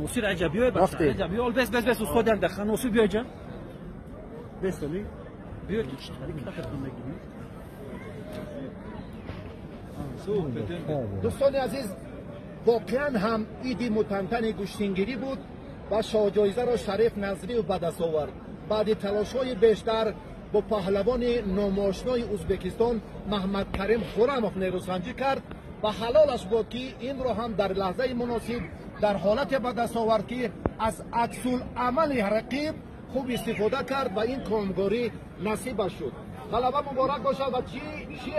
Носир аҷа биёй бача. Аҷа биёй, бес бес бес устод ям даха Носир биёй ҷа. Бес толи. Биёй ки чӣ кафетон мегирӣ. Дӯстони азиз, воқеан ҳам иди мутантани гӯштингирӣ буд ва шоҳҷоизаро Шариф Назриев ба даст овард. Баъди талошҳои бештар бо паҳлавони номошнои Ӯзбекистон Маҳмадкарим Хурамов нерӯсанҷӣ кард ва ҳалолаш буд, ки инро ҳам дар лаҳзаи муносиб дар ҳолате ба даст овард, ки аз аксуламали рақиб хуб истифода кард ва ин комгорӣ насибаш шуд. Ғалаба муборак бошад ва чӣ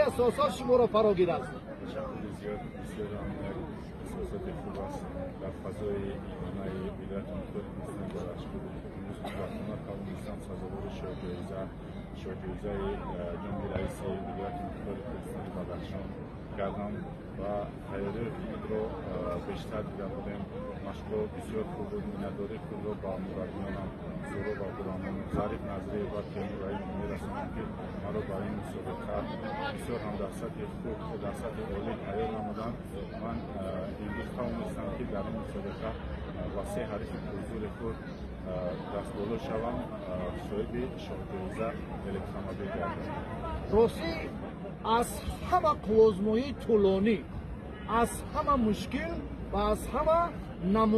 эҳсосот шуморо фаро гирифт? Ташаккури зиёд, бисёр як эҳсосоти хуб аст. Дар фазои идонаи вилояти мухтори Кӯҳистони Бадахшон имрӯз хушбахтона тавонистам сазовори шоҳҷоизаи ҷоми раиси вилояти мухтори Кӯҳистони Бадахшон гардам ва тайёрии худро бештар дида будем. Машқҳо бисёр хуб буд. Миннатдории худро ба мураббиёнам Зуро ва Ғуломон, Зариф Назриев ва Темур Раимов мерасонам, ки маро ба ин мусобиқа бисёр ҳам дар сатҳи хуб, дар сатҳи олӣ тайёр намуданд. Ман имрӯз тавонистам, ки дар ин мусобиқа ба се ҳарифи пурзури худ дастболо шавам, соҳиби шоҳҷоиза электромобил гардам. Ростӣ аз ҳама қуввозмоии тӯлонӣ, аз ҳама мушкил ва аз ҳама намуна